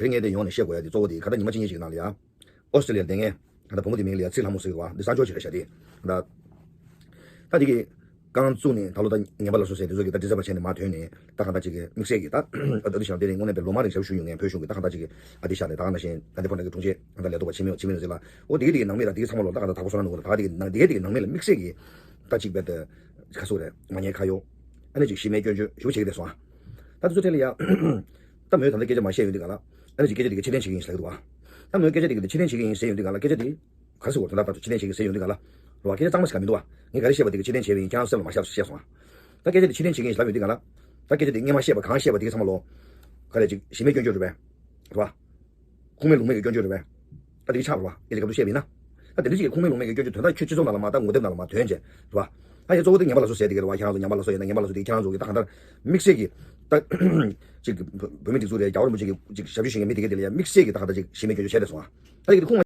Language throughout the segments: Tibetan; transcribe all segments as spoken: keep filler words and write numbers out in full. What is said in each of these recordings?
དེ་རིང་ངས་དེ་ཡོང་ནས་བཤད་དགོས་ཡ་དེ་གཙོ་བོ་དེ་ཁ་ད་ཉི་མ་གཅིག་གཉིས་ཤིག་ནང་ལ་ཡ། ཨོ་སི་ཀྲི་ལི་ཡར་བསྡད་མཁན་ད་ལྟ་བུ་མོ་དེ་མིང་ལ་ཡ་ཚེ་རིང་ལྷ་མོ་ཟེར་གི་རེད་བ། འདི་གསར་འབྱོར་བྱས་རེད་ཤག་དེ། ད་ད་དེ་གི་རྐང་བཙུགས་ནས་ད་ལོ་ད་ངན་པ་ལ་སོ་ཟེར་དེ་ད་དེ་ཚབ་པ་བྱས་ནས་མར་ཐོན་ནས་ད་གང་ལྟར་ཅིག་གི་དམིགས་བསལ་གྱི་ད་ཨ་ཏི་ཤ་དེ་རིང་དངོས་གནས་པའི་ལོ་མང་རིང་ཞབས་ཞུ་ཡོད་མཁན་བོད་གཞུང་གི་ད་གང་ལྟར་ཅིག་གི་ཨ་ཏི་ཤ་ནས་ད་གང་ལྟར་ཞིང་ཨ་ཏི་ཕོ་ན་གི་དྲུང་ཆེ་ཨ་ད་ལས་ཐོག་པ་ཆེན་མོ་ཆེན་མོ་ཟེར་ལ། འོ་དེ་གི་དེ་གི་ནང་མི་ལ་དེ་གི་ཚང་མ་ལོ་ད་གང་ལྟར་དྲག་པོ་གསུང་གནང་འདུག་ག་ད་ག་དེ་གི་ནང་དེ་གི་དེ་གི་ནང་མི་ལ་དམིགས་བསལ་གྱི་ད་ཅིག་བས་ད་ཁ་སོ་རེད་མ་ཉེས་ཁ་གཡོག་ཨ་ནི་ཅིག་གཞི་མེད་སྐྱོན་བརྗོད་ཞུ་བྱེད་ཀྱི་རེད་སོང་ཨ། ད་དེ་ཚོ་ཐད་ལ་ཡ། ད་མོས་ད་ལྟ་སྐད་ཆ་མ་བཤད་ཡོང་དུས་ག་ལ། ཨ་ནི་ཅིག་སྐད་ཆ་དེ་གི་ཕྱིར་འཐེན་བྱེད་ཀྱི་ཡིན་ཟེར་གི་འདུག་བ། ད་མོས་སྐད་ཆ་དེ་གི་ཕྱིར་འཐེན་བྱེད་ཀྱི་ཡིན་ཟེར་ཡོང་དུས་ག་ལ་སྐད་ཆ་དེ། ག་རེ་ཟེར་དགོས་རེད་ད་ལྟ་ཕྱིར་འཐེན་བྱེད་ཀྱི་ཟེར་ཡོང་དུས་ག་ལ། རེད་བ་སྐད་ཆ་གཙང་མ་ཞིག་ག་མི་འདུག་བ། ངས་ག་རེ་བཤད་པ་དེ་གི་ཕྱིར་འཐེན་བྱས་པ་ཡིན་ཁྱེད་རང་སེམས་ལ་མ་བཞག་བཤད་སོང་ཨ། ད་སྐད་ཆ་དེ་ཕྱིར་འཐེན་བྱེད་ཀྱི་ཡིན་ལབ་ཡོང་དུས་ག་ལ། ད་སྐད་ཆ་དེ་སྔོན་མ་བཤད་པ་གང་བཤད་པ་དེ་གི་ཚང་མ་ལོ། ག་རེ་ཅིག་གཞི་མེད་སྐྱོན་བརྗོད་རེད་པས། རེད་བ། ཁུངས་མེད་ལུང་མེད་ཀྱི་སྐྱོན་བརྗོད་རེད་པས། ད་དེ་འདྲ་ཆགས་རེད་བ་ཨེ་ལས་ཀ་འདུག་བཤད་པ་ཡིན་ན། ད་དེ་འདྲ་ཅིག་གི་ཁུངས་མེད་ལུང་མེད་ཀྱི་སྐྱོན་བརྗོད་དོན་དག་ཁྱོད་སྤྱི་ཚོགས་ནང་ལ་མ་ད་ངོ་དེབ་ནང་ལ་མ་ཐོན་བྱས་རེད་བ། ད་ཡ་གཙོ་བོ་དེ་ངན་པ་ལ་སོ་ཟེར་དེ་གི་རེད་བ་ཁྱེད་རང་ཚོ་ངན་པ་ལ་སོ་ཡིན་ན་ངན་པ་ལ་སོ་དེ་ཁྱེད་རང་ཚོ་གི་ད་གང་ལྟར་དམིགས་བསལ་གྱི་ད་ཅིག་བོད་མི་སྒྲིག་འཛུགས་རེད་རྒྱལ་བ་རིན་པོ་ཆེ་གི་ཅིག་ཞབས་ཞུ་ཞུ་མཁན་མི་དེ་གི་དེ་ལ་ཡ་དམིགས་བསལ་གྱི་ད་གང་ལྟར་ཅིག་གཞི་མེད་སྐྱོན་བརྗོད་བྱས་རེད་སོང་ཨ། ད་དེ་གི་ཁུངས་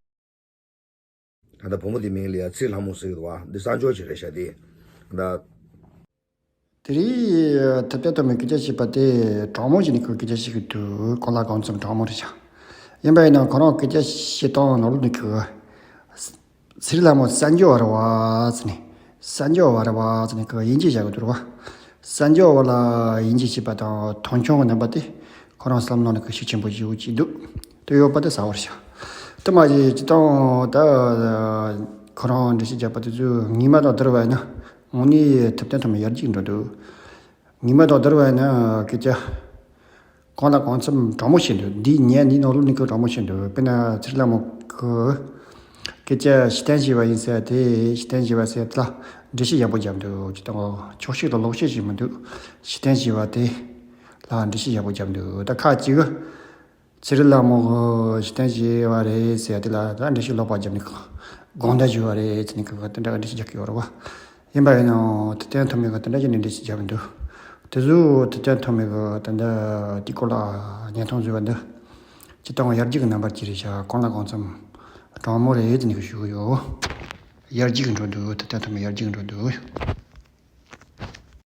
མ། ད་ལྟ་བུ་མོ་དེ་མིང་ལ་ཡ་ཚེ་རིང་ལྷ་མོ་ཟེར་གི་འདུག་བ་འདི་གསར་འབྱོར་ཅིག་རེད་ཤག་དེ། ད། དེ་རིང་ཐུབ་བསྟན་ཐོགས་མེད་སྐད་ཆ་བཤད་པ་དེ་དྲང་མོ་བྱས་ནས་ཁོས་སྐད་ཆ་བཤད་གི་འདུག་གང་ལ་གང་འཚམ་དྲང་མོ་རེད་ཤག་ཡིན་པ་ཡིན་ན་ཁོ་རང་སྐད་ཆ་བཤད་སྟངས་ནང་ལོགས་ནས་ཁོས། ཚེ་རིང་ལྷ་མོ་གསར་འབྱོར་བ་རེད་བ་ཟེར་ནས། གསར་འབྱོར་བ་རེད་བ་ཟེར་ནས་ཁོས་དབྱེ་འབྱེད་བྱ་གི་འདུག་རེད་བ། གསར་འབྱོར་བ་ལ་དབྱེ་འབྱེད་བྱེད་པ་དང་མཐོང་ཆུང་གི་རྣམ་པ་དེ་ཁོ་རང་བསམ་བློ་ནང་ཁོས་ཤུགས་ཆེན་པོ་ཞེ་པོ་ཅིག་འདུག་དེ་ཡོད་པ་དེ་གསལ་པོ་རེད་ཤག་དེ་མ་གཞི་སྤྱིར་བཏང་ད་ཁོ་རང་འགྲེལ་བཤད་བརྒྱབ་པ་དེ་ཚོ་ངོ་མ་དང་བསྡུར་བ་ཡིན་ན་དངོས་གནས་ཐུབ་བསྟན་ཐོགས་མེད་ཡར་རྒྱས་འགྲོ་འདུག་ངོ་མ་དང་བསྡུར་བ་ཡིན་ན་སྐད་ཆ། གང་ལ་གང་འཚམ་དྲང་མོ་བཤད་འདུག་འདིའི་ཉན་འདིའི་ནང་ལོགས་ནས་ཁོས་དྲང་མོ་བཤད་འདུག་དཔེར་ན་ཚེ་རིང་ལྷ་མོ་གིས་སྐད་ཆ་ཕྱིར་འཐེན་བྱས་པ་ཡིན་ཟེར་ཏེ་ཕྱིར་འཐེན་བྱས་པ་ཟེར་ལ་འགྲེལ་བཤད་ཡག་པོ་བརྒྱབ་འདུག་ཅི་ལྟར་ཆོག་ཤེས་དང་ལོག་ཤེས་ཤིག་མི་འདུག་ཕྱིར་འཐེན་བྱས་པ་དེ་ལ་འགྲེལ་བཤད་ཡག་པོ་བརྒྱབ་འདུག་ད་ཁ་ཅིག་གིས་ཚེ་རིང་ལྷ་མོ་གིས་ཕྱིར་འཐེན་བྱས་པ་རེད་ཟེར་དེ་ལ་ད་འགྲེལ་བཤད་ལོག་པ་བརྒྱབ་ནས་དགོངས་དག་ཞུ་བ་རེད་ཟེར་ནས་ཁོས་དེ་འདྲ་འགྲེལ་བཤད་རྒྱག་གི་ཡོད་རེད་བ། ཡིན་པ་ཡིན་ནའང་ཐུབ་བསྟན་ཐོགས་མེད་ཀྱིས་དེ་འདྲ་བྱས་ནས་འགྲེལ་བཤད་བརྒྱབ་མི་འདུག་དེ་ཚོ་ཐུབ་བསྟན་ཐོགས་མེད་ཀྱིས་ད་ལྟ་དེའི་སྐོར་ལ་བརྙན་ཐུང་བཟོས་པ་འདི་སྤྱིར་བཏང་ཡར་རྒྱས་ཀྱི་རྣམ་པར་གྱུར་རེད་ཤག་གང་ལ་གང་འཚམ་དྲང་མོ་རེད་ཟེར་ནས་ཞུ་གི་ཡོད། ཡར་རྒྱས་ཀྱི་འགྲོ་འདུག་ཐུབ་བསྟན་ཐོགས་མེད་ཡར་རྒྱས་ཀྱི་འགྲོ་འདུག